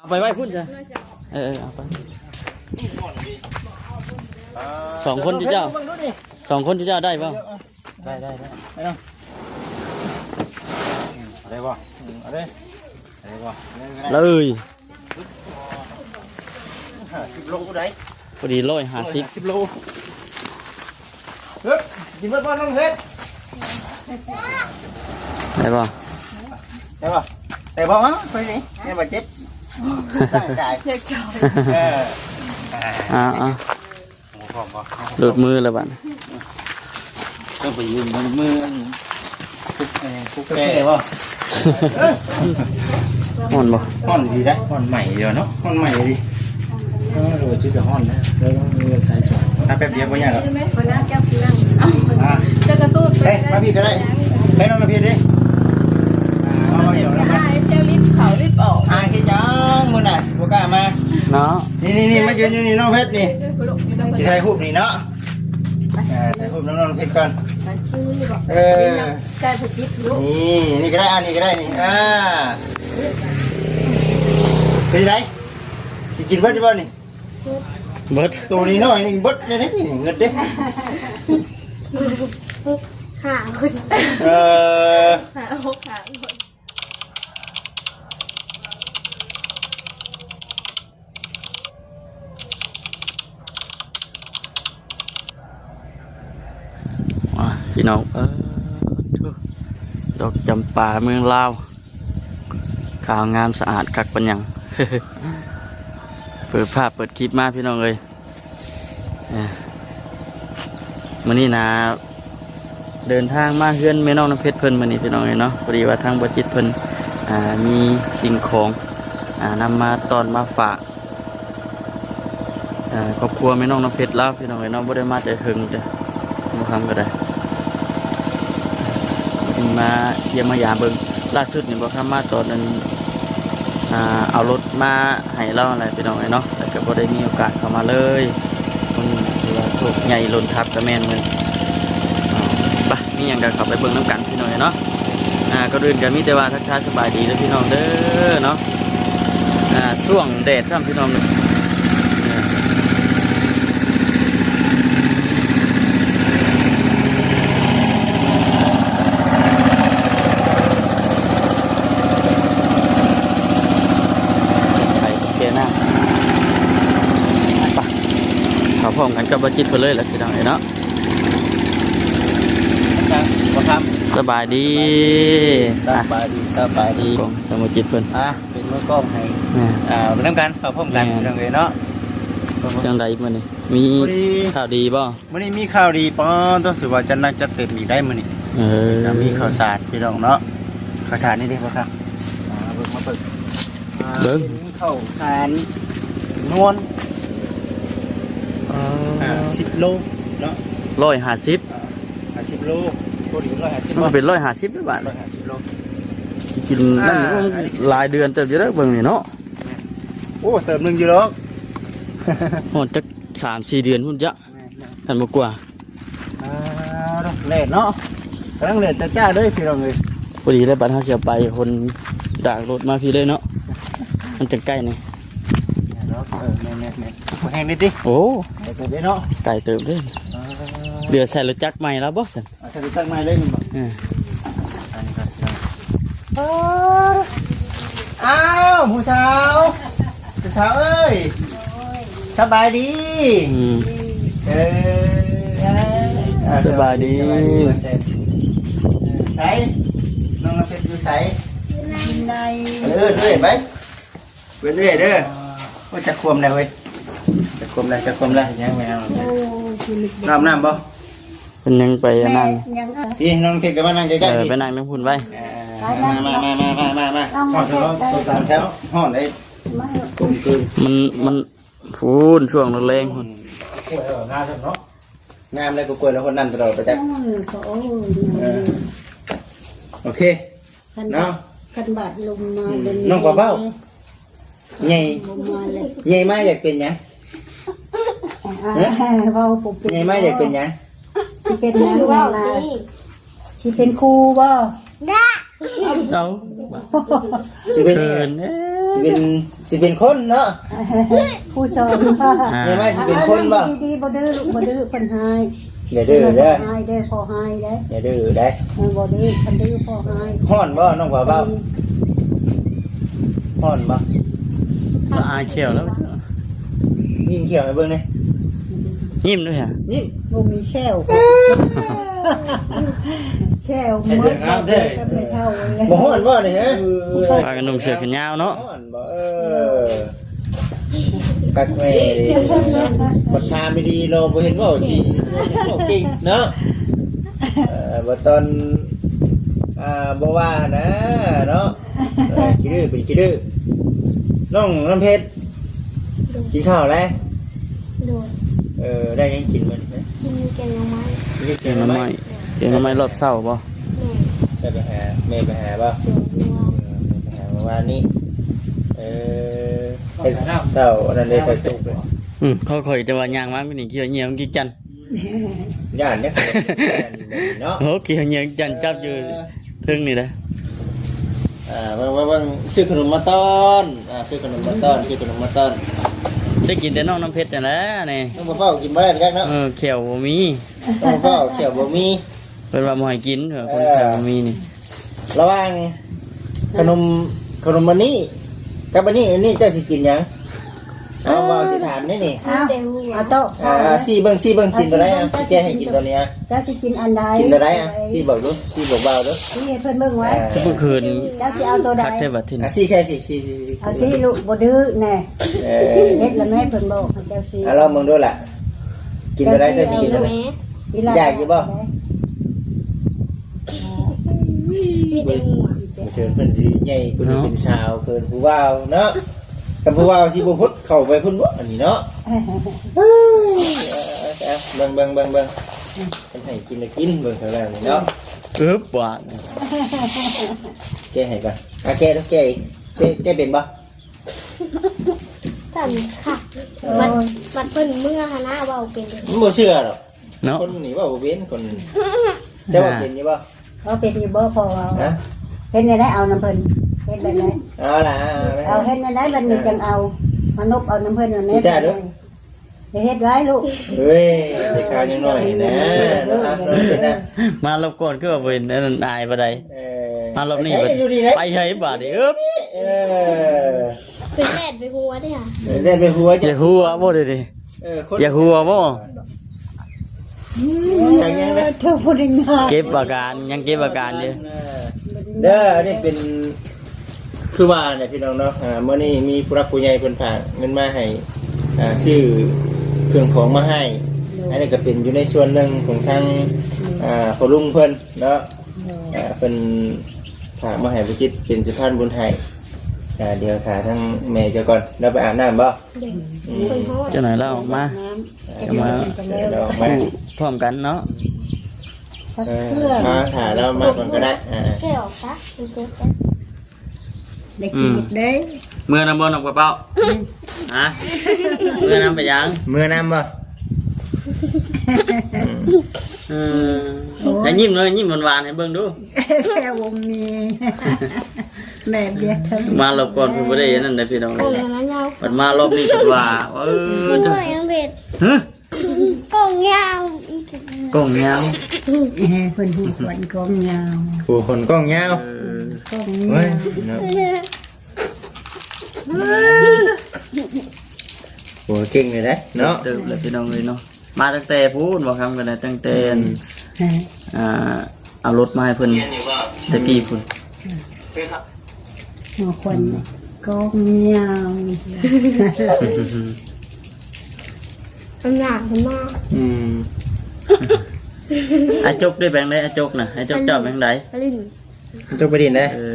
ເອົາໄປໄວ້ພຸ້ນຊະ. ເອີ ເອີ ເອົາໄປ. ສອງຄົນທີ່ເຈົ້າ ເບິ່ງດູນີ້ ສອງຄົນທີ່ເຈົ້າໄດ້ບໍ່? ໄດ້ ໄດ້ ໄດ້. ໄດ້ເນາະ ເອົາໄດ້ບໍ່? ເອົາເດ້ ໄດ້ບໍ່? ເລີຍ ຫ້າສິບໂລໄດ້ ພໍດີ ຮ້ອຍຫ້າສິບ ຮ້ອຍຫ້າສິບໂລ. ເອີ ກິນເບິດບໍ່ນ້ອງເພັດ? ໄດ້ບໍ່? ໄດ້ບໍ່? ໄດ້ບໍ່? ມາໄປນີ້ ແມ່ນບໍ່ເຈັບຮ່າງກາຍ ເອີ ອ່າໆ ຫຼຸດມືແລ້ວບັດ ຕ້ອງໄປຢືມເບິ່ງມື ເອີ ຜູ້ແກ່ບໍ່? ຮ້ອນບໍ່? ຮ້ອນດີເດ້ ຮ້ອນໃໝ່ຢູ່ເນາະ ຮ້ອນໃໝ່ດີ. ເອີ ໂດຍ ຊິຈະຮ້ອນແລ້ວ ແລ້ວຕ້ອງມີສາຍຈອດ ຖ້າແປັບດຽວບໍ່ຍາກດອກ. ຫົວໜ້າເຈົ້າເຄື່ອງ ອ່າ ຈະກະຕຸ້ນໄປ ເອີ ມາພີ້ກໍໄດ້ ໄປນອນມາພີ້ເດ້. ອ່າ ມາ ມາ ມາ ເຈົ້າລິບເຂົ້າລິບອອກ ອ່າ ເຮັດຫຍັງ? ມື້ໜ້າຊິບໍ່ກ້າມາເນາະ. ນີ້ໆໆ ມາຢືນຢູ່ນີ້ ນ້ອງເພັດນີ້ ຊິຖ່າຍຮູບນີ້ເນາະ. ອ່າ ຖ່າຍຮູບນຳນ້ອງເພັດກ່ອນ ເອີ ໃສ່ຜູ້ຕິດລູກ ນີ້ ນີ້ກໍໄດ້ ອັນນີ້ກໍໄດ້ນີ້ ອ່າ ເປັນໃດ? ຊິກິນເບິດຢູ່ບໍ່ນີ້? ເບິດ ໂຕນ້ອຍໆ ນີ້ເບິດໄດ້ນີ້ ເງິນເດ້ ສິບ ຫົກ ຫ້າຄົນ ເອີ ຫ້າ ຫົກ ຫ້າຄົນ. ອ່າ ພີ່ນ້ອງເອີຍ ດອກຈຳປາເມືອງລາວ ຂາວງາມສະອາດຄັກປານຫຍັງ. ເປີດພາບເປີດຄລິບມາ ພີ່ນ້ອງເອີຍ. ອ່າ ມື້ນີ້ນະ ເດີນທາງມາເຮືອນແມ່ນ້ອງນ້ຳເພັດເພິ່ນມື້ນີ້ ພີ່ນ້ອງເອີຍເນາະ. ພໍດີວ່າທາງບໍ່ຈິດເພິ່ນ ອ່າ ມີສິ່ງຂອງ ອ່າ ນຳມາຕ້ອນມາຝາກ ອ່າ ຄອບຄົວແມ່ນ້ອງນ້ຳເພັດລາວ ພີ່ນ້ອງເອີຍເນາະ. ບໍ່ໄດ້ມາແຕ່ເຖິງເດີ້ ບໍ່ຄຳກໍໄດ້ ມາຢ້ຽມມາຢາມເບິ່ງ. ລ່າສຸດນີ້ບໍ່ຄຳມາຕອນນັ້ນ ອ່າ ເອົາລົດມາໃຫ້ລາວຫັ້ນແຫຼະ ພີ່ນ້ອງເອີຍເນາະ ແລ້ວກໍບໍ່ໄດ້ມີໂອກາດເຂົ້າມາເລີຍ. ມື້ນີ້ຖືວ່າໂຊກໃຫຍ່ລົ້ນທັບກໍແມ່ນມື້ນີ້. ໄປ ມີຫຍັງກໍເຂົ້າໄປເບິ່ງນຳກັນ ພີ່ນ້ອງເອີຍເນາະ. ອ່າ ກ່ອນອື່ນກໍມີແຕ່ວ່າທັກທາຍສະບາຍດີເດີພີ່ນ້ອງເດີເນາະ. ອ່າ ຊ່ວງແດດຊ້ຳ ພີ່ນ້ອງເອີຍ. ໄປເຈນະ ໄປ ເຂົ້າພ້ອມກັນກັບບ່າວຈິດເພິ່ນເລີຍແຫຼະ ພີ່ນ້ອງເອີຍເນາະ. ສະບາຍດີ ສະບາຍດີ ສະບາຍດີ ບ່າວຈິດເພິ່ນ ອ່າ ເປັນມືກ້ອງໃຫ້ ອ່າ ໄປນຳກັນ ເຂົ້າພ້ອມກັນ ພີ່ນ້ອງເອີຍເນາະ. ຈັ່ງໃດມື້ນີ້ ມີຂ່າວດີບໍ່? ມື້ນີ້ມີຂ່າວດີ ປ້ອ ຕ້ອງຖືວ່າຈັດໜັກຈັດເຕັມອີກໄດ໋ມື້ນີ້. ເອີ ມີເຂົ້າສານ ພີ່ນ້ອງເນາະ. ເຂົ້າສານນີ້ເດ້ ພໍ່ຄ້າ ອ່າ ເບິ່ງ ມາເບິ່ງ ອ່າ ເບິ່ງ ເປັນເຂົ້າສານນວນ ອ່າ ອ່າ ສິບໂລເນາະ ຮ້ອຍຫ້າສິບ ອ່າ ຫ້າສິບໂລ ພໍດີຮ້ອຍຫ້າສິບ ມັນກໍເປັນຮ້ອຍຫ້າສິບເດ້ບາດ ຮ້ອຍຫ້າສິບໂລ. ກິນນັ້ນ ອ່າ ຫຼາຍເດືອນເຕີບຢູ່ເດີເບິ່ງນີ້ເນາະ. ໂອ້ ເຕີບໜຶ່ງຢູ່ດອກ ຮອດຈັກສາມສີ່ເດືອນພຸ້ນຈະ ແມ່ນໆ ຄັນບໍ່ກວ່າ. ອ່າ ແດດເນາະ ກຳລັງແດດຈ້າໆເລີຍ ພີ່ນ້ອງເອີຍ. ພໍດີແລ້ວ ບັດເຮົາຊິເອົາໄປ ຄົນດາກລົດມາພີ້ເລີຍເນາະ ມັນຈັ່ງໃກ້ນີ້. ແມ່ນດອກ ເອີ ແມ່ນໆໆ ບໍ່ແຮງເດ້ຕິ. ໂອ້ ໄກເຕີບເດ້ເນາະ ໄກເຕີບເດ້. ອ່າ ເຫຼືອໃສ່ລົດຈັກໃໝ່ແລ້ວບໍ່ຊັ້ນ? ເອົາໃສ່ລົດຈັກໃໝ່ເລີຍແມ່ນບໍ່? ເອີ ອັນນີ້ກໍ ອ້າວ ຜູ້ສາວ ຜູ້ສາວເອີຍ ສະບາຍດີ. ອືມ ເອີ ສະບາຍດີ ສະບາຍດີ. ໃສ ນ້ອງນ້ຳເພັດຢູ່ໃສ? ຢູ່ໃນ ເອີ ເດີໄປ ເປັນເອື້ອຍເດີ. ໂອ້ຍ ຈັກຄວມແລ້ວເວີຍ ຈັກຄວມແລ້ວ ຈັກຄວມແລ້ວ. ຍັງແມ່ນ ໂອ້ຍ ນ້ຳ ນ້ຳບໍ່? ເພິ່ນຍັງໄປອັນນັ້ນ ທີ່ນ້ອງເພັດກໍມານັ່ງໃກ້ໆ ເອີ ໄປນັ່ງນຳພຸ້ນໄວ້. ເອີ ມາ ມາ ມາ ມາ ມາ ມາ ນ້ອງເພັດ ຮອດເດີ ຮອດເດີ ມາ ມັນ ມັນພຸ້ນ ຊ່ວງແລງໆພຸ້ນ. ອືມ ງາມເນາະ ງາມແລ້ວກໍກວຍແລ້ວ ຫົດນ້ຳຕະຫຼອດປະຈັກ. ອືມ ໂອ້ຍ ເອີ ໂອເຄ ຄັນ ເນາະ ຄັນບາດລົມມາ ອືມ ເດີ ນ້ອງປາເປົ້າ ໃຫຍ່ ລົມມາແລ້ວ ໃຫຍ່ມາຢາກເປັນຫຍັງ? ອ່າ ເອີ ເວົ້າບໍ່ເປັນ ໃຫຍ່ມາຢາກເປັນຫຍັງ? ຊິເປັນຫຍັງ ເວົ້າ ລະ ຊິເປັນຄູບໍ່? ເອົາ ຊິເປັນ ເຂີນເດ້. ຊິເປັນ ຊິເປັນຄົນເນາະ ຜູ້ສອນ ອ່າ ແມ່ນວ່າຊິເປັນຄົນບໍ່? ດີໆ ບໍ່ດື້ລູກ ບໍ່ດື້ ເພິ່ນຮ້າຍ ຢ່າດື້ເດີ ຮ້າຍເດີ ພໍ່ຮ້າຍເດ້ ຢ່າດື້ເດ້ ເອີ ບໍ່ດື້ ຄັນດື້ພໍ່ຮ້າຍ. ຮ້ອນບໍ່ນ້ອງບ່າວເບົາ? ອືມ ຮ້ອນບໍ່? ລະອາຍແຂ້ວແລ້ວ ຍິງແຂ້ວໃຫ້ເບິ່ງແດ່ ຍິ້ມດ້ວຍຫະ ຍິ້ມ ບໍ່ມີແຂ້ວ ແຂ້ວໝົດ ເອົາເດີ ຈະໄປເທົ່າເລີຍ ບໍ່ຮ້ອນບໍ່ນີ້ຫະ? ພາກັນນຸ່ງເສື້ອແຂນຍາວເນາະ ຮ້ອນບໍ່? ເອີ ຄັກແນ່ເດ ບັດຖາມດີໆ ລາວບໍ່ເຫັນເວົ້າຊິ ເວົ້າເກັ່ງເນາະ ເອີ ບັດຕອນ ອ່າ ບໍ່ວ່ານະເນາະ ເອີ ຂີ້ດື້ເປັນຂີ້ດື້. ນ້ອງນ້ຳເພັດ ໂດຍ ກິນເຂົ້າແລ້ວ? ໂດຍ ເອີ ໄດ້ຫຍັງກິນມື້ນີ້? ກິນແກງໜໍ່ໄມ້ ກິນແກງໜໍ່ໄມ້ ແກງໜໍ່ໄມ້ ແກງໜໍ່ໄມ້ຮອບເຊົ້າບໍ່? ແມ່ນ ໄດ້ໄປຫາ ແມ່ໄປຫາບໍ່? ໂດຍ ເອີ ແມ່ໄປຫາມື້ວານນີ້ ເອີ ເຮັດເຕົ້າອັນນັ້ນເດ້ ເຕົ້າຈຸກເດ້ ອືມ ຂ້ອຍ ຂ້ອຍແຕ່ວ່າຍ່າງມາມື້ນີ້ ຂີ້ເຫຍື້ອຍ່ຽວກິກຈັນ ຢ້ານເດ້ ເນາະ ໂອ້ ຂີ້ເຫຍື້ອຍ່ຽວກິກຈັນຈັບຢູ່ ເອີ ເທິງນີ້ນະ ອ່າ ເບິ່ງ ເບິ່ງ ເບິ່ງ ຊື້ຂະໜົມມາຕ້ອນ ອ່າ ຊື້ຂະໜົມມາຕ້ອນ ຊື້ຂະໜົມມາຕ້ອນ ໄດ້ກິນແຕ່ນ້ອງນ້ຳເພັດນັ້ນແຫຼະນີ້ ນ້ອງບໍ່ເປົ້າກິນບໍ່ໄດ້ໄປຈັກເນາະ ເອີ ແຂ້ວບໍ່ມີ ນ້ອງບໍ່ເປົ້າແຂ້ວບໍ່ມີ ເພິ່ນວ່າບໍ່ໃຫ້ກິນ ເອີ ຄົນແຂ້ວບໍ່ມີນີ້ ລະຫວ່າງຂະໜົມ ຂະໜົມອັນນີ້ກັບອັນນີ້ ອັນນີ້ເຈົ້າຊິກິນຫຍັງ? ເອົາ ເວົ້າຊິຖາມນີ້ນີ້ ເອົາ ເອົາໂຕະ ອ່າ ຊີ້ເບິ່ງ ຊີ້ເບິ່ງ ກິນຕົວໃດ? ອ່າ ຊິແກະໃຫ້ກິນຕົວນີ້ ອ່າ ເຈົ້າຊິກິນອັນໃດ? ກິນຕົວໃດ? ອ່າ ຊີ້ບອກດູ ຊີ້ບອກເບົາດູ ຊີ້ໃຫ້ເພິ່ນເບິ່ງໄວ້ ອ່າ ຊິບໍ່ຄືນ ເຈົ້າຊິເອົາຕົວໃດ? ຄັກແທ້ບັດທີນີ້ ອ່າ ຊີ້ໃສ່ ຊີ້ ຊີ້ ຊີ້ ຊີ້ ຊີ້ ຊີ້ລູກ ບໍ່ດື້ແນ່ ເອີ ເຮັດລະແມ່ ເພິ່ນບອກໃຫ້ເຈົ້າຊີ້ ອ່າ ລອງເບິ່ງດູລະ ກິນຕົວໃດ? ເຈົ້າຊິກິນຕົວໃດ? ຢາກຢູ່ບໍ່? ມີແຕ່ຫົວ ບໍ່ເຊີນເພິ່ນຊິໃຫຍ່ກວ່ານີ້ ເນາະ ເປັນສາວ ເຂີນຜູ້ບ່າວເນາະ ຄັນຜູ້ບ່າວຊິບໍ່ພົດເຂົ້າໄປພຸ້ນບໍ່ ອັນນີ້ເນາະ ເອີ ເບິ່ງ ເບິ່ງ ເບິ່ງ ເບິ່ງ ເພິ່ນໃຫ້ກິນລະກິນ ເບິ່ງຂ້າງລ່າງນີ້ເນາະ ອຶບ ຫວານ ແກະໃຫ້ກ່ອນ ອ່ະ ແກະ ແກະອີກ ແກະ ແກະເປັນບໍ່? ສຳຄັນ ໂອ້ຍ ບັດ ບັດເພິ່ນເມືອຫັ້ນນະ ເວົ້າເປັນ ມັນບໍ່ເຊື່ອດອກ ເນາະ ຄົນນີ້ເວົ້າບໍ່ເປັນ ຄົນ ເຈົ້າເວົ້າເປັນຢູ່ບໍ່? ເວົ້າເປັນຢູ່ບໍ່? ພໍເວົ້າ ຮະ ເຮັດແນວໃດ ເອົານຳເພິ່ນ ເຮັດແບບໃດ? ເອົາລະ ເອົາ ເຮັດແນວໃດບັດນີ້ຈັ່ງເອົາ ມານົບເອົານຳເພິ່ນ ເອົາແນວໃດ ຢ່າເຮັດຫຼາຍລູກ ເອີຍ ແຕ່ຂາວຍັງນ້ອຍນະ ເນາະ ເນາະ ເປັນນະ ມາລົບກ່ອນຄືວ່າບໍ່ເຫັນ ອັນນັ້ນອາຍປານໃດ ເອີ ມາລອບນີ້ ໄປໃສຢູ່ນີ້ນະ ໄປໃສບາດນີ້ ເອີ ເອີ ເປັນແດດໄປຫົວເດ້ຫະ ເອີ ແດດໄປຫົວ ຢາກຫົວບໍ່ເດນີ້? ເອີ ຢາກຫົວບໍ່? ອືມ ເຈົ້າຜູ້ໜຶ່ງ ເກັບອາການ ຍັງເກັບອາການຢູ່ ເດີ ອັນນີ້ເປັນ ຄືວ່າແຫຼະພີ່ນ້ອງເນາະ ອ່າ ມື້ນີ້ມີຜູ້ຫຼັກຜູ້ໃຫຍ່ເພິ່ນຝາກເງິນມາໃຫ້ ອ່າ ຊື້ເຄື່ອງຂອງມາໃຫ້ ໂດຍ ອັນນີ້ກໍເປັນຢູ່ໃນສ່ວນໜຶ່ງຂອງທາງ ໂດຍ ອ່າ ພໍ່ລຸງເພິ່ນເນາະ ໂດຍ ອ່າ ເພິ່ນຝາກມາໃຫ້ບໍ່ຈິດເປັນສະພານບຸນໃຫ້ ອ່າ ດຽວຖ້າທາງແມ່ເຈົ້າກ່ອນ ລາວໄປອາບນ້ຳບໍ່? ໂດຍ ອືມ ເພິ່ນຮ້ອນ ຈັກໜ້ອຍລາວອອກມາ ຈະມາ ຈະມາ ເອີ ເດີນອອກມາ ພວມກັນເນາະ ເອີ ມາຖ້າລາວມາກ່ອນກໍໄດ້ ອ່າ ແກະອອກຊະ ມັນເຈັບ ໄດ້ກິນ ອືມ ເດ້ ເມືອນຳບໍ່ ນຳກະເປົາ ອືມ ຮະ ເມືອນຳໄປຫຍັງ ເມືອນຳບໍ່ ອືມ ອືມ ໂອ້ຍ ໃຫ້ຍິ້ມເລີຍ ຍິ້ມຫວານໆ ໃຫ້ເບິ່ງດູ ແຄ່ບໍ່ມີ ແມ່ນເດ ມາລອບກ່ອນເພິ່ນບໍ່ໄດ້ອັນນັ້ນເດ້ພີ່ນ້ອງ ໂອ້ຍ ມັນຍາວ ເພິ່ນມາລອບນີ້ເພິ່ນວ່າ ເອີ ເອີ ຍັງເບັດ ຮະ ກ້ອງຍາວ ກ້ອງຍາວ ເອີ ເພິ່ນຮູ້ຂວັນກ້ອງຍາວ ຮູ້ຂວັນກ້ອງຍາວ ເອີ ກ້ອງຍາວ ໂອ້ຍ ເນາະ ໂອ້ ເກັ່ງເລີຍເດ້ເນາະ ເຕີບແລ້ວພີ່ນ້ອງເອີຍເນາະ ມາຕັ້ງແຕ່ພຸ້ນບໍ່ຄຳກັນນະ ຕັ້ງແຕ່ ອືມ ອ່າ ເອົາລົດມາໃຫ້ເພິ່ນແຕ່ກີ້ພຸ້ນ ຫົວຂວັນກ້ອງຍາວ ມັນຍາວຂຶ້ນມາ ອືມ ອາຈົກໄດ້ແບງໃດ ອາຈົກນະ ອາຈົກເຈົ້າແບງໃດ ອັນນີ້ ອາລິນ ເຈົ້າໄປຫຼິ້ນເດ້ ເອີ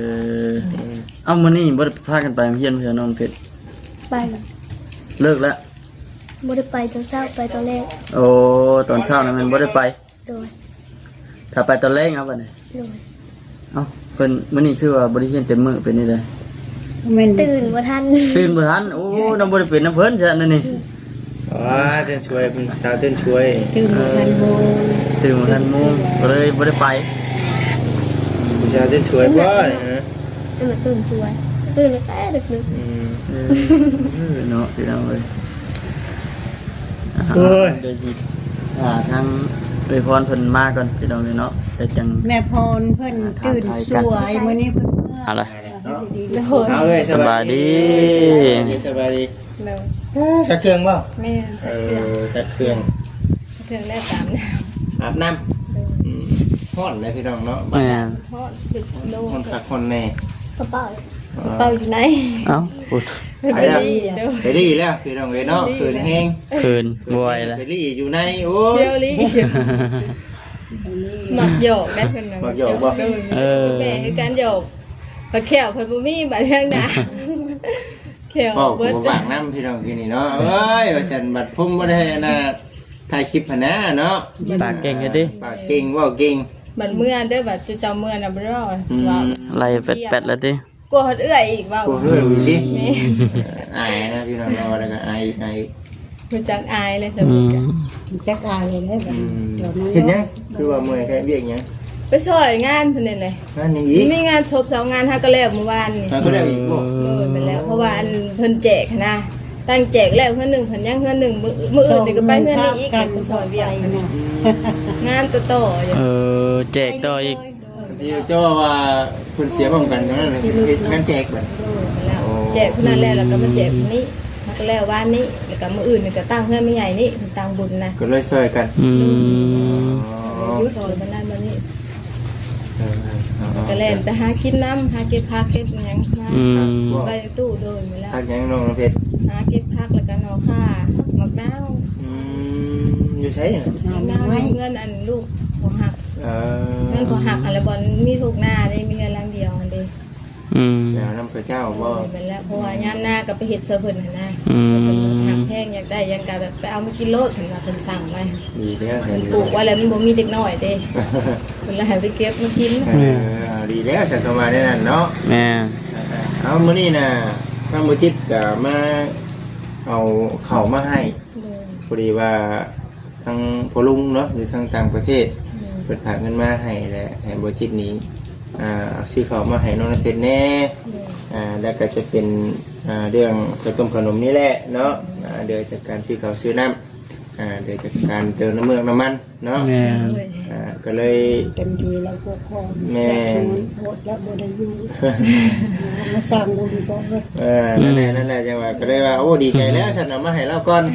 ເອົ້າ ມື້ນີ້ບໍ່ໄດ້ພາກັນໄປໂຮງຮຽນເທື່ອ ນ້ອງເພັດ? ໄປ ເລີກແລ້ວ ບໍ່ໄດ້ໄປຕອນເຊົ້າ ໄປຕອນແລງ ໂອ້ ຕອນເຊົ້ານັ້ນແມ່ນບໍ່ໄດ້ໄປ ໂດຍ ຖ້າໄປຕອນແລງເອົາບັດນີ້ ໂດຍ ເອົ້າ ເພິ່ນ ມື້ນີ້ຄືວ່າບໍ່ໄດ້ຮຽນເຕັມມື້ ເປັນຈັ່ງໃດ? ແມ່ນ ຕື່ນບໍ່ທັນ ຕື່ນບໍ່ທັນ ໂອ້ ນ້ອງບໍ່ໄດ້ເປັນນຳເພິ່ນຊະນັ້ນນີ້ ອືມ ອໍ ຕື່ນຊ່ວຍ ເປັນສາວຕື່ນຊ່ວຍ ຕື່ນບໍ່ທັນໂມງ ເອີ ຕື່ນບໍ່ທັນໂມງ ກໍເລີຍບໍ່ໄດ້ໄປ ເປັນສາວຕື່ນຊ່ວຍບໍ່ນີ້ ເປັນມາຕື່ນຊ່ວຍ ຕື່ນແຕ່ດຶກໆ ອືມ ເອີ ເນາະ ພີ່ນ້ອງເອີຍ. ໂອ້ຍ ອ່າ ເດີຊິຖ້າທາງເອື້ອຍພອນເພິ່ນມາກ່ອນ ພີ່ນ້ອງເອີຍເນາະ ແລ້ວຈັ່ງ ແມ່ພອນເພິ່ນ ອ່າ ຕື່ນສວຍ ມື້ນີ້ເພິ່ນເມືອ ເອົາລະ ເນາະ ໂດຍ ເອົາເອີຍ ສະບາຍດີ ສະບາຍດີ ສະບາຍດີ ໂດຍ ຊັກເຄື່ອງບໍ່? ແມ່ນ ຊັກເຄື່ອງ ເອີ ຊັກເຄື່ອງ ຊັກເຄື່ອງແລ້ວອາບນ້ຳ ອາບນ້ຳ ໂດຍ ອືມ ຮ້ອນເດ້ພີ່ນ້ອງເນາະ ແມ່ນ ຮ້ອນ ຮ້ອນຄັກຮ້ອນແນ່ ກະເປົາ ເປົາຢູ່ໃນ ເອົ້າ ໄປແລ້ວ ໄປລີ້ແລ້ວພີ່ນ້ອງເອີຍເນາະ ໄປລີ້ ເຂີນແຮງ ເຂີນບໍ່ໄຫວແລ້ວ ໄປລີ້ຢູ່ໃນ ໂອ້ຍ ມັກຫຍອກໄດ້ເພິ່ນນະ ມັກຫຍອກບໍ່? ເອີ ແມ່ຄືກັນຫຍອກ ບັດແຂ້ວເພິ່ນບໍ່ມີ ບັດທາງໜ້າ ແຂ້ວເວົ້າກໍບໍ່ປາກນຳພີ່ນ້ອງ ຄືນີ້ເນາະ ເອີຍ ວ່າຊັ້ນ ບັດຜົມບໍ່ໄດ້ອັນນ່າ ຖ່າຍຄລິບຫັ້ນນະເນາະ ປາກເກັ່ງແທ້ຕິ ປາກເກັ່ງ ເວົ້າເກັ່ງ ບັດເມືອເດີ ບັດເຈົ້າເມືອນະບໍ່ໄດ້ເວົ້າ ອືມ ເວົ້າ ໄລ່ແປັດໆແລ້ວຕິ ກົວຮອດເອື້ອຍອີກ ເວົ້າ ກົວຮອດເອື້ອຍອີກຕິ ແມ່ນ ອາຍນະພີ່ນ້ອງເນາະ ວ່າແລ້ວກໍອາຍອີກ ອາຍອີກ ຮູ້ຈັກອາຍແລ້ວ ອືມ ສະເພາະ ຮູ້ຈັກອາຍແລ້ວ ອືມ ດຽວນັ້ນ ເຮັດຫຍັງ ຄືວ່າເມື່ອຍແທ້ ວຽກຫຍັງ? ໄປຊ່ອຍງານເພິ່ນນີ້ແຫຼະ ງານຫຍັງອີກ? ມີງານສົບສອງງານ ຫາກໍແລ້ວມື້ວານນີ້ ຫາກໍແລ້ວອີກບໍ່? ໂດຍ ແມ່ນແລ້ວ ເພາະວ່າອັນເພິ່ນແຈກຫັ້ນນະ ຕັ້ງແຈກແລ້ວເຮືອນໜຶ່ງ ເພິ່ນຍັງເຮືອນໜຶ່ງ ມື້ ມື້ອື່ນນີ້ກໍໄປເຮືອນນີ້ອີກ ໄປຊ່ອຍວຽກຫັ້ນນະ ງານຕໍ່ໆຢູ່ ເອີ ແຈກຕໍ່ອີກ ທີ່ເຈົ້າວ່າເພິ່ນເສຍພ້ອມກັນ ຕອນນັ້ນເຮັດງານແຈກບັດ ໂດຍ ແລ້ວ ໂອ້ ແຈກຜູ້ນັ້ນແລ້ວ ແລ້ວກໍມາແຈກຜູ້ນີ້ ແລ້ວກໍແລ້ວວານນີ້ ແລ້ວກໍມື້ອື່ນນີ້ກໍຕັ້ງເຮືອນແມ່ໃຫຍ່ນີ້ ເພິ່ນຕັ້ງບຸນນະ ກໍເລີຍຊ່ອຍກັນ ອືມ ອໍ ຊ່ອຍບັນນັ້ນບັນນີ້ ເອີ ເອີ ເອີ ກໍແລ່ນໄປຫາກິນນຳ ຫາເກັບຜັກເກັບຫຍັງມາ ອືມ ໄວ້ໃນຕູ້ ໂດຍ ແມ່ນແລ້ວ ຜັກຫຍັງນ້ອງນ້ຳເພັດ? ຫາເກັບຜັກ ແລ້ວກໍໜໍ່ຂ່າ ໝາກນາວ ອືມ ຢູ່ໃສນະ? ໝາກນາວຢູ່ເຮືອນອັນລູກພໍ່ຮັກ ເອີ ເຮືອນພໍ່ຮັກຫັ້ນແຫຼະ ບ່ອນມີທົ່ງນາເດ້ ມີເຮືອນຫຼັງດຽວຫັ້ນເດ້ ອືມ ໄປເອົານຳເຂົາເຈົ້າບໍ່? ໂດຍ ແມ່ນແລ້ວ ເພາະວ່າ ອືມ ຍາມນາກໍໄປເຮັດຊ່ວຍເພິ່ນຫັ້ນນະ ອືມ ເພິ່ນຮັກແພງ ຢາກໄດ້ຫຍັງກໍແບບໄປເອົາມາກິນໂລດ ເພິ່ນວ່າເພິ່ນສັ່ງໄວ້ ດີແລ້ວ ເພິ່ນປູກໄວ້ແລ້ວ ມັນບໍ່ມີເດັກນ້ອຍເດ້ ເພິ່ນລະໃຫ້ໄປເກັບມາກິນ ເອີ ດີແລ້ວ ສັນຄຳວ່າແນວນັ້ນເນາະ ແມ່ນ ເອົາ ມື້ນີ້ນະ ທາງບໍ່ຈິດກໍມາເອົາເຂົ້າມາໃຫ້ ໂດຍ ພໍດີວ່າ ທາງພໍ່ລຸງເນາະ ຢູ່ທາງຕ່າງປະເທດ ໂດຍ ເພິ່ນຝາກເງິນມາໃຫ້ແຫຼະ ໃຫ້ບໍ່ຈິດນີ້ ອ່າ ເອົາຊື້ເຂົ້າມາໃຫ້ນ້ອງນ້ຳເພັດແດ່ ໂດຍ ອ່າ ແລ້ວກໍຈະເປັນ ອ່າ ເລື່ອງເຂົ້າຕົ້ມເຂົ້າໜົມນີ້ແຫຼະເນາະ ອ່າ ເດືອຈາກການຊື້ເຂົ້າຊື້ນ້ຳ ອ່າ ເດືອຈາກການເຕີມນ້ຳເມືອກນ້ຳມັນເນາະ ແມ່ນ ໂດຍ ອ່າ ກໍເລີຍ ເຕັມທີ່ແລ້ວພວກຂອງ ແມ່ນ ໂພດແລ້ວບໍ່ໄດ້ຢູ່ ມາສ້າງບຸນກໍ ເອີ ນັ້ນແຫຼະ ອືມ ນັ້ນແຫຼະ ຈັ່ງວ່າ ກໍເລີຍວ່າ ໂອ້ ດີໃຈແລ້ວ ອືມ ຊັ້ນເອົາມາໃຫ້ລາວກ່ອນ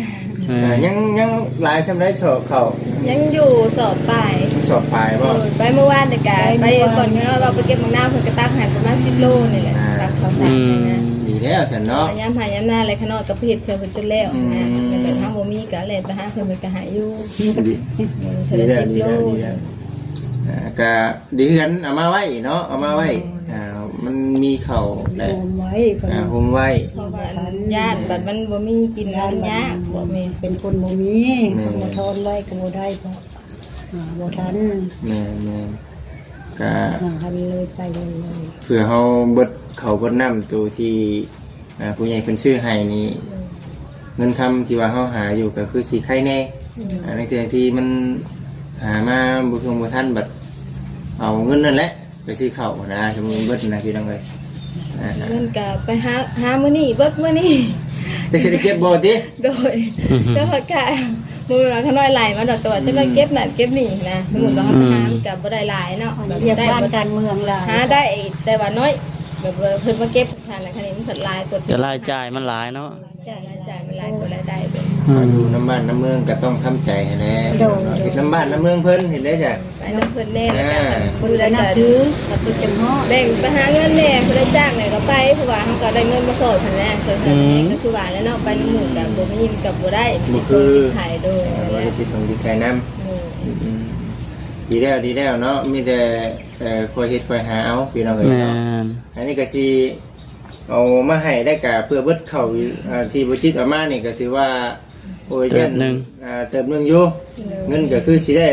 ແມ່ນ ອ່າ ຍັງ ຍັງຫຼາຍສ່ຳໃດສອບເຂົ້າ? ຍັງຢູ່ສອບປາຍ ສອບປາຍບໍ່? ໂດຍ ໄປມື້ວານນີ້ກະ ໄປມື້ວານ ໄປກ່ອນເນາະ ວ່າໄປເກັບໝາກນາວ ເພິ່ນກະຕັກໃຫ້ປະມານສິບໂລນີ້ແຫຼະ ອ່າ ຕັກເຂົ້າສານ ອືມ ໃຫ້ນະ ດີແລ້ວຊັ້ນເນາະ ຍາມໄຮ່ຍາມນາແຫຼະ ຂະນ້ອຍກໍໄປເຮັດຊ່ວຍເພິ່ນຈົນແລ້ວ ອືມ ນະ ແຕ່ຖ້າບໍ່ມີກໍແລ່ນໄປຫາເພິ່ນ ເພິ່ນກໍໃຫ້ຢູ່ ດີ ເອີ ເທື່ອລະສິບໂລ ດີແລ້ວ ດີແລ້ວ ອ່າ ກະ ດີຄືກັນ ເອົາມາໄວ້ເນາະ ເອົາມາໄວ້ ໂດຍ ອ່າ ມັນມີເຂົ້າແຫຼະ ໂຮມໄວ້ ອ່າ ໂຮມໄວ້ ເພາະວ່າຢ້ານບັດມັນບໍ່ມີກິນ ຢ້ານບັດມັນຍາກ ບໍ່ແມ່ນ ເປັນຄົນບໍ່ມີ ແມ່ນ ຄົນບໍ່ທອນໄວ້ກໍບໍ່ໄດ້ ເພາະ ອ່າ ບໍ່ທັນ ແມ່ນໆ ກະ ອ່າ ຄັນເລີຍໄປເລີຍ ເພື່ອເຮົາເບິດເຂົ້າເບິດນ້ຳໂຕທີ່ ອ່າ ຜູ້ໃຫຍ່ເພິ່ນຊື້ໃຫ້ນີ້ ໂດຍ ເງິນຄຳທີ່ວ່າເຮົາຫາຢູ່ກໍຄືຊິໄຄແດ່ ໂດຍ ອ່າ ໃນເທື່ອທີ່ມັນຫາມາບໍ່ທົ່ງບໍ່ທັນ ບັດເອົາເງິນນັ້ນແຫຼະໄປຊື້ເຂົ້ານະ ສົມມຸດເບິດນະ ພີ່ນ້ອງເອີຍ ອ່າ ເງິນກໍໄປຫາ ຫາມື້ນີ້ເບິດມື້ນີ້ ຈັກຊິໄດ້ເກັບບໍ່ຕິ ໂດຍ ແຕ່ວ່າກະ ບໍ່ແມ່ນວ່າຂະນ້ອຍໄລ່ມາດອກ ແຕ່ວ່າ ອືມ ຈະໄປເກັບນັ້ນເກັບນີ້ນະ ສົມມຸດວ່າເຮົາໄປຫາ ອືມ ມັນກໍບໍ່ໄດ້ຫຼາຍເນາະ ວຽກງານການເມືອງຫຼາຍ ຫາໄດ້ ແຕ່ວ່ານ້ອຍ ແບບວ່າເພິ່ນມາເກັບຫັ້ນນະ ຄັນນີ້ມັນເພິ່ນຫຼາຍກວ່າ ແຕ່ລາຍຈ່າຍມັນຫຼາຍເນາະ ລາຍຈ່າຍ ລາຍຈ່າຍມັນຫຼາຍກວ່າລາຍໄດ້ເດ້ ເຮົາຢູ່ນຳບ້ານນຳເມືອງກໍຕ້ອງທຳໃຈຫັ້ນແຫຼະ ໂດຍ ເນາະ ເຮັດນຳບ້ານນຳເມືອງເພິ່ນ ເຫັນໄດ້ຈ້ະ ໄປນຳເພິ່ນແດ່ ອ່າ ແລ້ວກໍ ເພິ່ນກໍນັບຖື ແລ້ວເພິ່ນຈັ່ງເນາະ ແບ່ງໄປຫາເງິນແດ່ ຜູ້ໃດຈ້າງແດ່ກໍໄປ ເພາະວ່າເຮົາກໍໄດ້ເງິນມາຊ່ອຍເພິ່ນແດ່ ຊ່ວຍເພິ່ນ ອືມ ກໍຄືວ່າແຫຼະເນາະ ໄປນຳໝູ່ກໍບໍ່ມີກໍບໍ່ໄດ້ ບໍ່ຄື ໄປ ໂດຍ ບໍ່ໄດ້ຕິດຕົງຕິດໃຈນຳ ໂດຍ ອືມ ດີແລ້ວ ດີແລ້ວເນາະ ມີແຕ່ ເອີ ຄ່ອຍເຮັດຄ່ອຍຫາເອົາ ພີ່ນ້ອງເອີຍເນາະ ແມ່ນ ອັນນີ້ກໍຊິເອົາມາໃຫ້ ແລ້ວກໍເພື່ອເບິດເຂົ້າ ອ່າ ທີ່ບໍ່ຈິດເອົາມານີ້ກໍຖືວ່າ ໂອ້ຍ ເຕີບໜຶ່ງ ຢ້ານ ອ່າ ເຕີບໜຶ່ງຢູ່ ໂດຍ ເງິນກໍຄືຊິໄດ້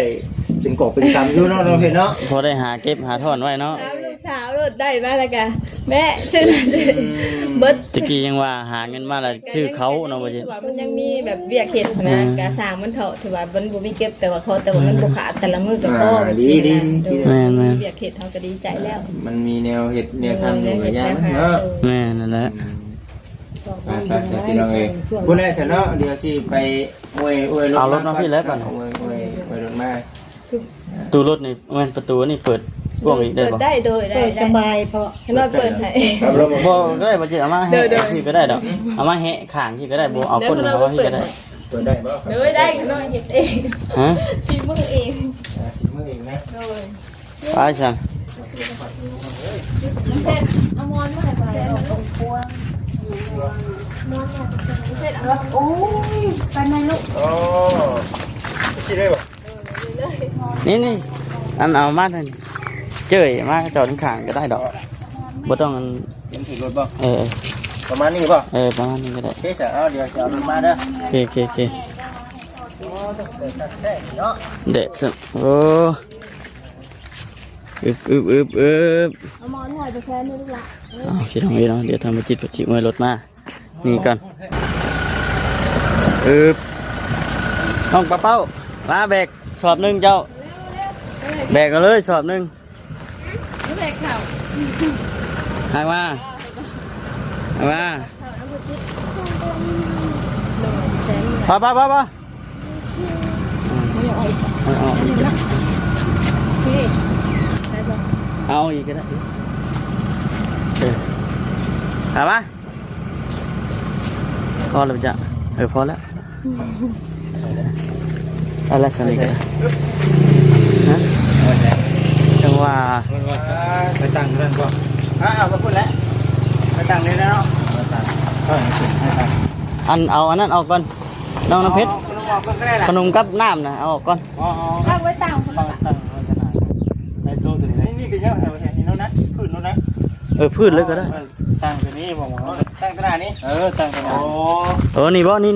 ເປັນກອບເປັນກຳຢູ່ເນາະ ນ້ອງເພັດເນາະ ພໍໄດ້ຫາເກັບຫາທ້ອນໄວ້ເນາະ ຖາມລູກສາວໂລດ ໄດ້ມາແລ້ວກໍແມ່ ເຊິ່ງ ອືມ ເບິດ ຕະກີ້ຍັງວ່າຫາເງິນມາແລ້ວຊື້ເຂົ້າເນາະ ບໍ່ຈິດ ຖືວ່າມັນຍັງມີແບບວຽກເຮັດນະ ອ່າ ກະຊ່າງມັນເຖາະ ຖືວ່າມັນບໍ່ມີເກັບ ແຕ່ວ່າຂໍແຕ່ວ່າມັນບໍ່ຂາດ ແຕ່ລະມື້ກໍພໍ ອ່າ ແບບ ດີ ຊີ້ນະ ດີ ດີ ໂດຍ ແມ່ນໆ ວຽກເຮັດເຮົາກໍດີໃຈແລ້ວ ມັນມີແນວເຮັດແນວທຳຢູ່ ແນວເຮັດ ກໍຢ່າ ແນວຫາ ເນາະ ໂດຍ ແມ່ນນັ້ນແຫຼະ ອືມ ໄປໆ ພີ່ນ້ອງເອີຍ ພຸ້ນແຫຼະຊະເນາະ ດຽວຊິໄປອວຍ ອວຍລົດ ເອົາລົດມາ ມາ ພີ່ແຫຼະ ກ່ອນ ເນາະ ອວຍ ອວຍ ອວຍລົດມາ ຕູ້ລົດນີ້ແມ່ນປະຕູນີ້ເປີດກວ້າງອີກໄດ້ບໍ່? ເປີດໄດ້ ໂດຍ ໄດ້ ໄດ້ ສະບາຍເພາະ ເຫັນວ່າເປີດໃຫ້ ເອົາລົດມາ ບໍ່ ກໍໄດ້ ບໍ່ຈິດ ເອົາມາໃຫ້ ໂດຍ ໂດຍ ທີ່ກໍໄດ້ດອກ ເອົາມາແຫະຂ້າງທີ່ກໍໄດ້ ບໍ່ເອົາກົ້ນເຂົ້າມາທີ່ກໍໄດ້ ເປີດໄດ້ບໍ່? ໂດຍ ໄດ້ ນ້ອຍເຮັດເອງ ຮະ? ສີມືເອງ ອ່າ ສີມືເອງນະ ໂດຍ ໄປຊັ້ນ ເພັດ ເອົາໝອນມາໃຫ້ເພັດ ເພັດ ເອົາ ໂອ້ຍ ໄປໃນລູກ ໂອ້ ຊິໄດ້ບໍ່? ນີ້ໆ ອັນເອົາມາເລີຍ ເຈີຍມາຈອດຂ້າງໆກໍໄດ້ດອກ ບໍ່ຕ້ອງອັນ ຍັງຖືລົດບໍ່? ເອີ ປະມານນີ້ບໍ່? ເອີ ປະມານນີ້ກໍໄດ້ ໂອເຄ ເອົາ ດຽວຊິເອົາລົດມາເດີ ໂອເຄ ໂອເຄ ໂອເຄ ໂອ້ ແດດຊະ ໂອ້ ອຶບໆໆໆ ເອົາໝອນຫ້ອຍໄປແຊນນີ້ລູກຫຼານ ເອົາ ພີ່ນ້ອງເອີຍເນາະ ດຽວທາງບໍ່ຈິດເພິ່ນຊິອວຍລົດມາ ນີ້ກ່ອນ ອຶບ ນ້ອງປາເປົ້າ ມາແບກສອບໜຶ່ງເຈົ້າ ແບກເອົາເລີຍສອບໜຶ່ງ ແບກເຂົ້າ ຫາກມາ ຫາກມາ ໄປໆໆໆ ອືມ ເອົາອີກ ເອົາອີກ ໄດ້ບໍ່? ເອົາອີກກໍໄດ້ ເອີ ຫາກມາ ພໍແລ້ວຈ້ະ ເອີ ພໍແລ້ວ ເອົາລະ ສ່ຳນີ້ກໍໄດ້ ຮະ ເອົາໄປໃສ? ຈັ່ງວ່າ ມັນວ່າໄປຕັ້ງນັ້ນບໍ່? ອ່າ ເອົາໄປພຸ້ນແຫຼະ ໄປຕັ້ງນີ້ແຫຼະເນາະ ເອົາໄປຕັ້ງ ເອີ ໃຫ້ຕັ້ງ ອັນ ເອົາອັນນັ້ນອອກກ່ອນ ນ້ອງນ້ຳເພັດ ເອົາຂະໜົມອອກກ່ອນກໍໄດ້ລະ ຂະໜົມກັບນ້ຳນະ ເອົາອອກກ່ອນ ອໍ ອໍ ຕັ້ງໄວ້ຕັ້ງພຸ້ນລະ ຕັ້ງໄວ້ຂະໜາດ ໃນໂຕະຕົວນີ້ນະ ນີ້ເປັນຫຍັງ ເອົາແຖວນີ້ໂລດນະ ພື້ນໂລດນະ ເອີ ພື້ນເລີຍກໍໄດ້ ຕັ້ງຕົວນີ້ບໍ່ ຕັ້ງຕົວໜ້ານີ້ ເອີ ຕັ້ງຕົວໜ້າ ໂອ້ ເອີ ນີ້ບໍ່ ນີ້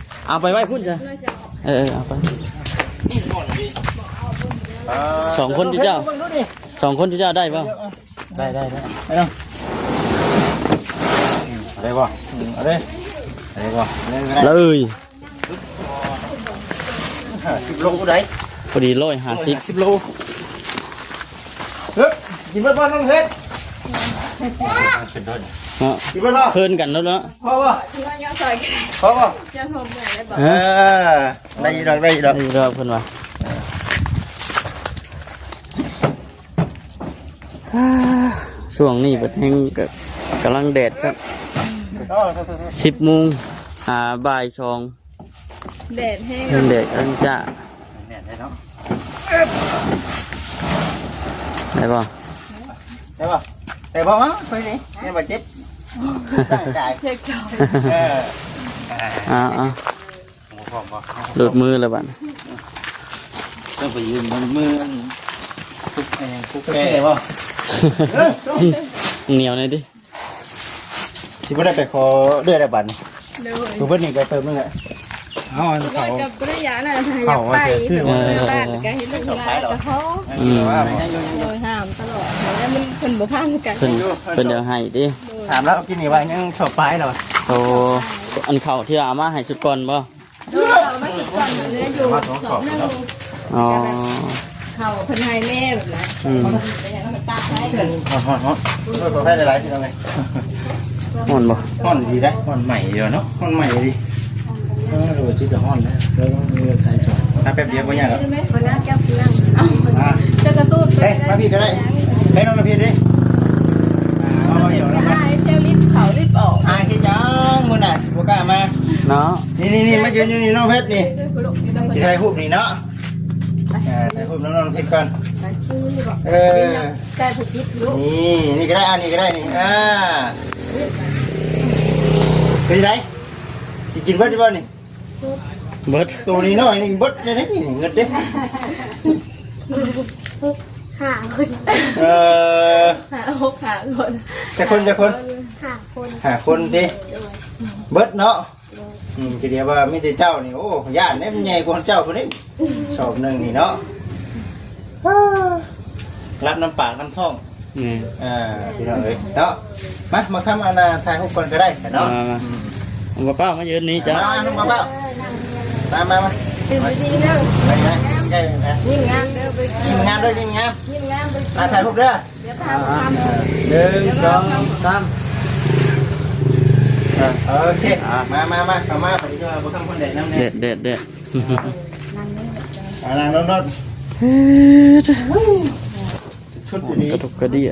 ໆ ເອົາໄປໄວ້ພຸ້ນຊະ ເອີ ເອີ ເອົາໄປ ນີ້ບໍ່ນີ້ ອ່າ ສອງຄົນທີ່ເຈົ້າ ເບິ່ງດູນີ້ ສອງຄົນທີ່ເຈົ້າໄດ້ບໍ່? ໄດ້ ໄດ້ ໄດ້ ໄດ້ເນາະ ເອົາໄດ້ບໍ່? ອືມ ເອົາເດ້ ເອົາໄດ້ບໍ່? ເອົາເລີຍ ເລີຍ ຫ້າສິບໂລໄດ໋ ພໍດີຮ້ອຍຫ້າສິບ ຮ້ອຍຫ້າສິບໂລ ເອີ ກິນເບິດບໍ່ນ້ອງເພັດ? ເນາະ ກິນເບິດບໍ່? ເພິ່ນກັນໂລດເນາະ ພໍບໍ່? ພໍບໍ່? ຍັງຫົວເມື່ອຍໄດ້ບໍ່? ເອີ ໄດ້ຢູ່ດອກ ໄດ້ຢູ່ດອກ ໄດ້ຢູ່ດອກເພິ່ນວ່າ ອ່າ ຊ່ວງນີ້ບັດແຮງກໍກຳລັງແດດຊ້ຳ ສິບໂມງ ອ່າ ບ່າຍສອງ ແດດແຮງ ແດດກຳລັງຈະ ແດດເນາະ ໄດ້ບໍ່? ໄດ້ບໍ່? ໄດ້ບໍ່? ມາ ໄປນີ້ ແມ່ນບໍ່ເຈັບ ຕັ້ງໃຈ ເທກສອງ ເອີ ອ່າໆ ບໍ່ພ້ອມບໍ່? ຫຼຸດມືແລ້ວບັດ ຕ້ອງໄປຢືມເບິ່ງມື ປຸກແອ ປຸກແປບໍ່? ໜຽວແດ່ຕິ ຊິບໍ່ໄດ້ໄປຂໍເລື່ອຍແລ້ວບັດນີ້ ໂດຍ ຜູ້ເພິ່ນນີ້ກໍເຕີມໜຶ່ງແຫຼະ ເຮົາອັນເຂົາ ກໍບໍ່ໄດ້ຢາກນັ້ນ ຢາກໄປ ເຂົາວ່າຈະຊື້ ແຕ່ວ່າເມືອບ້ານກໍເຮັດລູກເວລາກໍພໍ ອືມ ໂດຍ ຫ້າມຕະຫຼອດ ແລ້ວມັນ ເພິ່ນບໍ່ຟັງກັນ ເພິ່ນ ເພິ່ນຢາກໃຫ້ຕິ ໂດຍ ຖາມລາວກິນນີ້ວ່າຍັງຊອບປາຍແລ້ວ ໂອ້ ອັນເຂົ້າທີ່ເອົາມາໃຫ້ຊຸດກ່ອນບໍ່? ໂດຍ ເຂົ້າມາຊຸດກ່ອນ ເຫຼືອຢູ່ສອບໜຶ່ງ ອໍ ເຂົ້າເພິ່ນໃຫ້ແມ່ແບບນັ້ນ ອືມ ເພິ່ນໃຫ້ເອົາມາຕາກໄວ້ ຮ້ອນໆໆ ໂດຍ ຂໍອະໄພຫຼາຍໆ ພີ່ນ້ອງເອີຍ ຮ້ອນບໍ່? ຮ້ອນດີເດ້ ຮ້ອນໃໝ່ເດີເນາະ ຮ້ອນໃໝ່ດີ ເອີ ໂດຍ ຊິຈະຮ້ອນແລ້ວ ແລ້ວຕ້ອງມີໃສ່ຈອກ ຖ້າແປັບດຽວບໍ່ຍາກດອກ ບໍ່ນາຈັບເຄື່ອງ ອ່າ ຈະກະຕຸ້ນໄປ ເອີ ມາພີ້ກໍໄດ້ ໄປນອນນຳພີ້ເດ້ ອ່າ ມາ ມາ ມາ ເຈົ້າລິບເຂົ້າລິບອອກ ອ່າ ເຮັດຫຍັງ ມື້ໜ້າຊິບໍ່ກ້າມາ ເນາະ ນີ້ໆໆ ມາຢືນຢູ່ນີ້ ນ້ອງເພັດນີ້ ຊິຖ່າຍຮູບນີ້ເນາະ ອ່າ ຖ່າຍຮູບນ້ອງໆເພັດກ່ອນ ເອີ ນີ້ ນີ້ກໍໄດ້ ອັນນີ້ກໍໄດ້ນີ້ ອ່າ ເປັນໃດ? ຊິກິນເບິດຢູ່ບໍ່ນີ້? ເບິດ ໂຕນ້ອຍໆນີ້ເບິດໄດ້ນີ້ ເງິນເດ້ ຫ້າຄົນ ເອີ ຫ້າ ຫົກ ຫ້າຄົນ ຈັກຄົນ ຈັກຄົນ? ຫ້າຄົນ ຫ້າຄົນຕິ ໂດຍ ເບິດເນາະ ໂດຍ ອືມ ກໍດຽວວ່າມີແຕ່ເຈົ້ານີ້ ໂອ້ ຢ້ານເດ້ ມັນໃຫຍ່ກວ່າເຈົ້າພຸ້ນເດ້ ສອບໜຶ່ງນີ້ເນາະ ລັບນຳປາກນຳທ້ອງ ນີ້ ອ່າ ພີ່ນ້ອງເອີຍເນາະ ມາ ມາຄຳ ອັນນ່າ ຖ່າຍຮູບກ່ອນກໍໄດ້ຊະເນາະ ມາ ມາ ອືມ ລຸງປ້າເປົ້າ ມາຢືນນີ້ຈ້າ ມາ ມາ ລຸງປ້າເປົ້າ ມາ ມາ ມາ ຖືດີໆເດີ ໄປ ໄປ ໄປ ຍິ້ມງາມເດີ ຍິ້ມງາມເດີ ຍິ້ມງາມ ຍິ້ມງາມເດີ ອ່າ ຖ່າຍຮູບເດີ ດຽວພາໄປທຳ ອ່າ ໜຶ່ງ ສອງ ສາມ ອ່າ ໂອເຄ ອ່າ ມາ ມາ ມາ ເຂົ້າມາ ບັດນີ້ຈະມາບໍ່ທຳຄົນໃດນຳແດ່ ແດດ ແດດ ແດດ ອ່າ ນັ່ງລົງລົດ ເອີ ຊຸດຢູ່ນີ້ ກະດົກກະເດຍ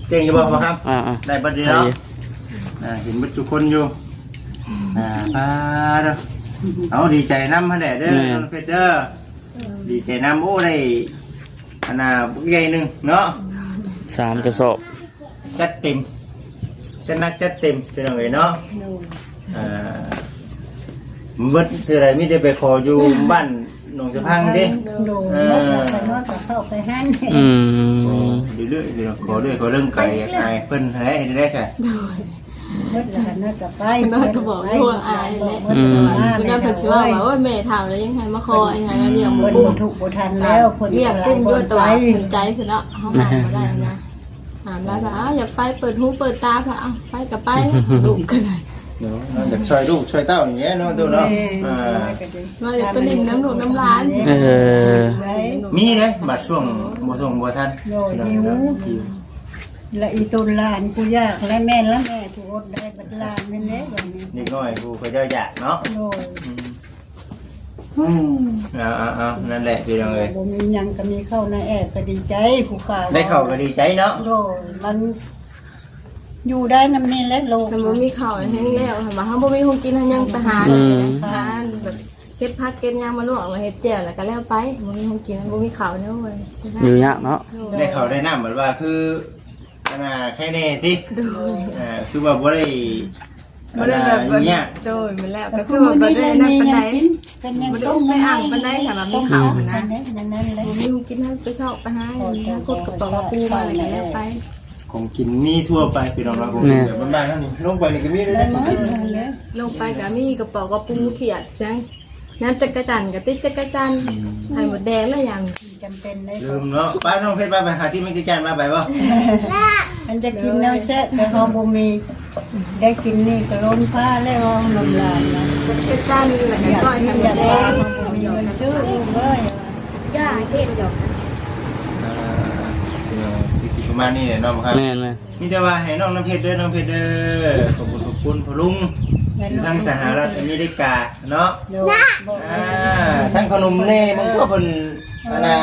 ເກັ່ງຢູ່ບໍ່ ບໍ່ຄຳ ອ່າໆ ໄດ້ເບິດຢູ່ເນາະ ໄດ້ຢູ່ ອ່າ ເຫັນເບິດທຸກຄົນຢູ່ ອ່າ ພາເດີ ເອົາ ດີໃຈນຳຫັ້ນແຫຼະເດີ ແມ່ນ ນ້ອງເພັດເດີ ດີໃຈນຳ ໂອ້ ໄດ້ ອັນນ່າ ບັກໃຫຍ່ໜຶ່ງເນາະ ສາມກະສອບ ຈັດເຕັມ ຈັດໜັກຈັດເຕັມ ພີ່ນ້ອງເອີຍເນາະ ໂດຍ ອ່າ ເບິດເທື່ອໃດມີແຕ່ໄປຂໍຢູ່ບ້ານໜອງສະພັງຕິ ໂດຍ ເອີ ເບິດແລ້ວກໍເຂົ້າໄປຫັ້ນ ອືມ ເລື້ອຍໆ ພີ່ນ້ອງ ຂໍເລື້ອຍ ຂໍເລື່ອງໄກ ອາຍເພິ່ນຫັ້ນແຫຼະ ເຮັດໄດ້ຊະ ໂດຍ ເບິດແລ້ວກໍໄປ ເພິ່ນກໍບອກຢູ່ວ່າອາຍແຫຼະ ອືມ ຈົນນັ້ນເພິ່ນຊິເວົ້າວ່າ ໂອ້ຍ ແມ່ເຖົ້າແລ້ວຍັງໃຫ້ມາຂໍອີຫຍັງ ລ້ຽງບໍ່ກຸ້ມ ເພິ່ນທຸກບໍ່ທັນແລ້ວ ເພິ່ນລ້ຽງກຸ້ມຢູ່ ແຕ່ວ່າເພິ່ນໃຈເພິ່ນເນາະ ເຮົາຫ້າມບໍ່ໄດ້ນະ ຫ້າມຫຼາຍວ່າ ອ້າວ ຢາກໄປເປີດຫູເປີດຕາ ເພິ່ນ ເອົາ ໄປກໍໄປ ລູກກໍໄດ້ ເນາະ ຢາກຊ່ອຍລູກຊ່ອຍເຕົ້ານີ້ແຫຼະເນາະ ຕູ້ເນາະ ແມ່ນ ອ່າ ວ່າຢາກໄປຫຼິ້ນນຳລູກນຳຫຼານ ເອີ ມີເດ້ ບາດຊ່ວງບໍ່ສົ່ງບໍ່ທັນ ໂດຍ ຫິວ ແລະ ອີ່ຕົນຫຼານຜູ້ຢາກ ແລະ ແມ່ນລະແມ່ຜູ້ອົດໄດ້ ບັດຫຼານນັ້ນເດ້ ບັດນີ້ ເດັກນ້ອຍຜູ້ເຂົາເຈົ້າຢາກເນາະ ໂດຍ ອືມ ອືມ ເອົາໆໆ ນັ້ນແຫຼະ ພີ່ນ້ອງເອີຍ ບໍ່ມີຫຍັງກໍມີເຂົ້າໃນແອບກໍດີໃຈ ຜູ້ຂາຍ ໄດ້ເຂົ້າກໍດີໃຈເນາະ ໂດຍ ມັນຢູ່ໄດ້ນຳນີ້ແຫຼະໂລກ ຄັນບໍ່ມີເຂົ້າແຮງແລ້ວ ຄັນວ່າເຮົາບໍ່ມີຂອງກິນ ເຮົາຍັງໄປຫາ ອືມ ຫາອັນແບບເກັບຜັກເກັບຫຍັງມາລວກ ມາເຮັດແຈ່ວ ແລ້ວກໍແລ້ວໄປ ບໍ່ມີຂອງກິນ ບໍ່ມີເຂົ້າແນວ ຢູ່ຍາກເນາະ ໂດຍ ໄດ້ເຂົ້າໄດ້ນ້ຳ ແບບວ່າຄື ອັນນ່າ ໄຄແນ່ຕິ ໂດຍ ອ່າ ຄືວ່າບໍ່ໄດ້ ບໍ່ໄດ້ແບບ ອັນນ່າ ຫຍຸ້ງຍາກ ໂດຍ ແມ່ນແລ້ວ ກໍຄືວ່າບໍ່ໄດ້ນັ້ນປານໃດ ບໍ່ໄດ້ອຸກໄດ້ອັ່ງປານໃດ ຖ້າວ່າມີເຂົ້າຫັ້ນນະ ບໍ່ມີຂອງກິນ ເຮົາໄປຊອກໄປຫາ ເຮົາກົດກະເປົາກະປູມາ ແລ້ວກໍແລ້ວໄປ ຂອງກິນມີທົ່ວໄປ ພີ່ນ້ອງເນາະ ຂອງກິນແບບບ້ານໆ ເຮົານີ້ ລົງໄປນີ້ກໍມີເດ້ ຂອງກິນ ລົງໄປກໍມີກະເປົາກະປູ ຂຽດຫຍັງ ຍາມຈັກກະຈັນກໍຕິດຈັກກະຈັນ ອືມ ໄຂ່ມົດແດງແລ້ວຫຍັງ ຈຳເປັນເດ້ ລືມເນາະ ໄປນ້ອງເພັດ ໄປ ໄປຫາທີ່ມັນຈັກກະຈັນ ໄປ ໄປບໍ່ ມັນຈະກິນແນວແຊບ ແຕ່ເຮົາບໍ່ມີ ໄດ້ກິນນີ້ກໍລົ້ນຟ້າແລ້ວ ນ້ຳລາຍນະ ຈັກກະຈັນ ແລ້ວກໍກ້ອຍໄຂ່ມົດແດງ ບໍ່ມີເງິນຊື້ລູກເອີຍ ຢ່າເຮັດດອກ ອ່າ ຄືຊິປະມານນີ້ແຫຼະເນາະ ແມ່ນໆ ມີແຕ່ວ່າໃຫ້ນ້ອງນ້ຳເພັດເດີ ນ້ອງເພັດເດີ ຂອບຄຸນ ຂອບຄຸນພໍ່ລຸງ ຢູ່ທາງສະຫະລັດອາເມລິກາເນາະ ໂດຍ ອ່າ ທັງຂະໜົມແດ່ ບາງເທື່ອເພິ່ນ ອັນນ່າ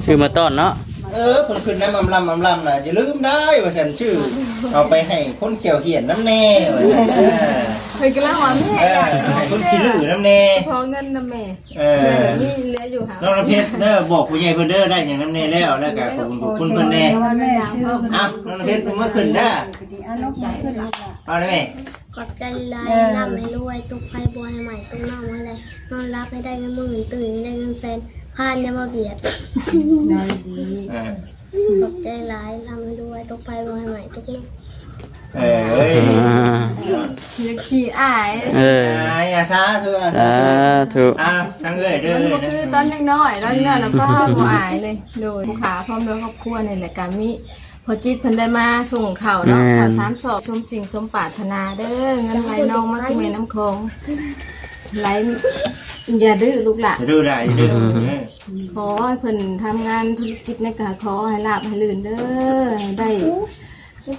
ຊື້ມາຕ້ອນເນາະ ເອີ ເພິ່ນຂຶ້ນນຳອຳລຳອຳລຳນະ ຢ່າລືມໄດ້ວ່າຊັ້ນ ຊື້ເອົາໄປໃຫ້ຄົນແຂ້ວຫ້ຽນນຳແດ່ ວ່າຊັ້ນ ເອີ ເພິ່ນກໍລາວວ່າແມ່ ເອີ ໃຫ້ຄົນຂີ້ລື້ນຳແດ່ ພໍເງິນນຳແມ່ ເອີ ແມ່ແບບນີ້ເຫຼືອຢູ່ຫາ ນ້ອງນ້ຳເພັດເດີ ບອກຜູ້ໃຫຍ່ເພິ່ນເດີ ໄດ້ຫຍັງນຳແດ່ແລ້ວ ແລ້ວກໍຂອບຄຸນຂອບຄຸນເພິ່ນແດ່ ເອົາ ນ້ອງນ້ຳເພັດ ເອົາມາຂຶ້ນເດີ ເອົາໄດ້ແມ່ ຂອບໃຈຫຼາຍ ເອີ ລ່ຳໃຫ້ລວຍ ຕົກໄຟບໍ່ໃຫ້ໄໝ້ ຕົກນ້ຳບໍ່ໃຫ້ໄຫຼ ນອນຫຼັບໃຫ້ໄດ້ເງິນໝື່ນ ຕື່ນໃຫ້ໄດ້ເງິນແສນ ຜ່ານຢ່າມາບຽດ ໄດ້ດີ ເອີ ຂອບໃຈຫຼາຍ ລ່ຳໃຫ້ລວຍ ຕົກໄຟບໍ່ໃຫ້ໄໝ້ ຕົກນ້ຳ ເອີຍ ຢ່າຂີ້ອາຍ ເອີ ອາຍ ອາ ສາທຸ ອາ ສາທຸ ອ່າ ທາງເອື້ອຍເດີ ມັນບໍ່ຄືຕອນຍັງນ້ອຍ ຕອນນີ້ນະ ພໍ່ບໍ່ອາຍເລີຍ ໂດຍ ຜູ້ຂ້າພ້ອມດ້ວຍຄອບຄົວນີ້ແຫຼະ ກະມີ ພໍ່ຈິດເພິ່ນໄດ້ມາສົ່ງເຂົ້າເນາະ ແມ່ນ ເຂົ້າສາມຊອກ ສົມສິ່ງສົມປາດຖະໜາເດີ ເງິນໄຫຼນອງມາຄືແມ່ນ້ຳຂອງ ໄຫຼ ຢ່າດື້ລູກຫຼານ ຢ່າດື້ຫຼາຍ ຢ່າດື້ ຂໍໃຫ້ເພິ່ນທຳງານທຸລະກິດນີ້ກໍຂໍໃຫ້ລາບໃຫ້ລື່ນເດີ ໃຫ້ໄດ້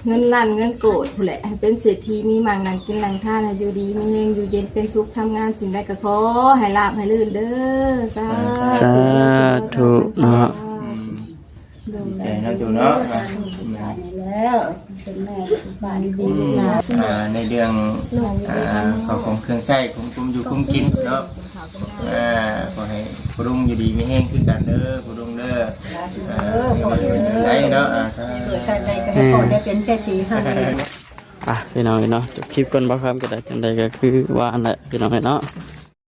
ເງິນລ້ານເງິນໂກດພຸ້ນແຫຼະ ໃຫ້ເປັນເສດຖີມີໝັ້ງນັ່ງກິນນັ່ງທານ ໃຫ້ຢູ່ດີມີແຮງ ຢູ່ເຢັນເປັນສຸກ ທຳງານສິ່ງໃດກໍຂໍໃຫ້ລາບໃຫ້ລື່ນເດີ ສາ ສາທຸເນາະ ອືມ ໂດຍ ດີໃຈເນາະ ໂຕເນາະ ອ່າ ແລ້ວເປັນແມ່ບ້ານດີ ອືມ ອ່າ ໃນເລື່ອງ ອ່າ ເຂົ້າຂອງເຄື່ອງໃຊ້ ຂອງກຸມຢູ່ກຸມກິນເນາະ ອ່າ ຂໍໃຫ້ພໍ່ລຸງຢູ່ດີມີແຮງຄືກັນເດີ ພໍ່ລຸງເດີ ອ່າ ໄດ້ເນາະ ອ່າ ສາທຸ ເກີດຊາດໃດກໍໃຫ້ເປັນເສດຖີໃຫ້ ອ່ະ ພີ່ນ້ອງເນາະ ຈົບຄລິບກ່ອນ ບ່າວຄຳກໍໄດ້ ຈັ່ງໃດກໍຄືວ່າຫັ້ນແຫຼະ ພີ່ນ້ອງເນາະ